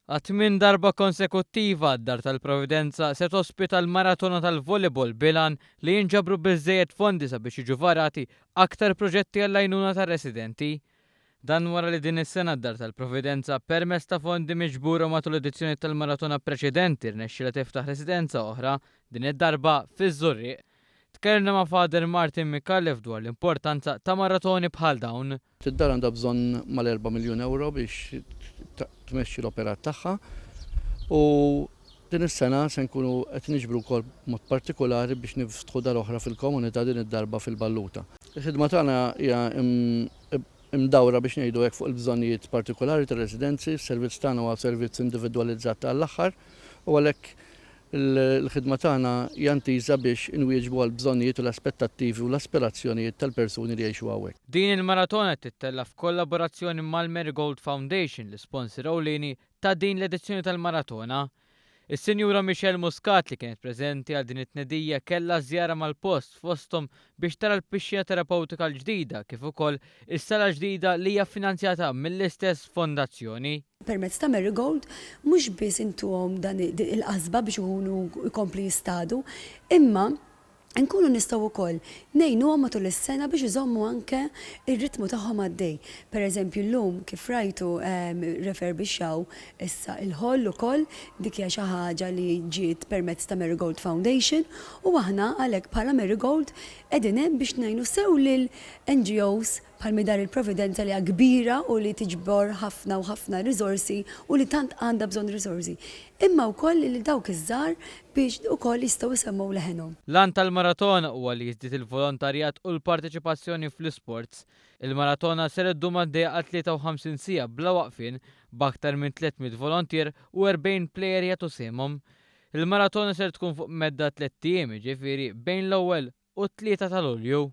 Għat-tmien darba konsekuttiva, d-Dar tal-Providenza se tospita l-Maratona tal-Volleyball bil-għan li jinġabru biżżejjed fondi sabiex jiġu varati aktar proġetti għall-għajnuna tar-residenti. Dan wara li din is-sena d-Dar tal-Providenza permezz ta' fondi miġbura matul edizzjoni tal-maratona preċedenti rnexxielha tiftaħ residenza oħra, din id-darba fiż-Żurrieq. Tkellimna ma' Father Martin Micallef dwar l-importanza ta' maratoni bħal dawn. Id-dar għandha bżonn mal-erba' miljun ewro biex tmexxi l-operat tagħha u din is-sena se nkunu qed niġbru wkoll b'mod partikulari biex niftħu dar oħra fil-komunità din id-darba fil-Balluta. Il-ħidma tagħna hija imdawra biex ngħidu hekk fuq il-bżonnijiet partikulari tar-residenzi, is-servizz tagħna huwa servizz individwalizzat għall-aħħar u għalhekk Il-ħidma tagħna hija intiża biex inwieġbu għall-bżonnijiet u l-aspettattivi u l-aspirazzjonijiet tal-persuni li jgħixu hawnhekk. Din il-maratona qed tittella' f'kollaborazzjoni mal-Marigold Foundation, l-isponsor ewlieni ta' din l-edizzjoni tal-maratona. Is-Sinjura Michelle Muscat li kienet preżenti għal din it-tnedija kellha żjara mal-post fosthom biex tara l-pixxina terapewtika l-ġdida kif ukoll is-sala l-ġdida li hija ffinanzjata mill-istess fondazzjoni. Permezz ta' Marigold mhux biss intuhom dan il-qasba biex ikunu jkomplu jistadu, imma nkunu nistgħu wkoll ngħinuhom matul is-sena biex iżommu anke r-ritmu tagħhom għaddej. Per eżempju llum kif rajtu refurbixxaw issa il-hall ukoll, dik hija xi ħaġa li ġiet permezz ta' Marigold Foundation u aħna għalhekk bħala Marigold qegħdin hemm biex ngħinu sew lil NGOs bħal mhi Dar il-Providenza li hija kbira u li tiġbor ħafna u ħafna riżorsi u li tant għandha bżonn riżorsi, imma wkoll lil dawk iż-żgħar biex ukoll jistgħu jsemmgħu leħenhom. L-għan tal-maratona huwa li jiżdied il-volontarjat u l-parteċipazzjoni fl-isports. Il-maratona ser iddum għaddejja għal 53 siegħa bla waqfien b'aktar minn 300 volontier u 40 plejer jagħtu sehemhom. Il-maratona ser tkun fuq medda tlett ijiem, jiġifieri bejn l-ewwel u t-3 ta' Lulju.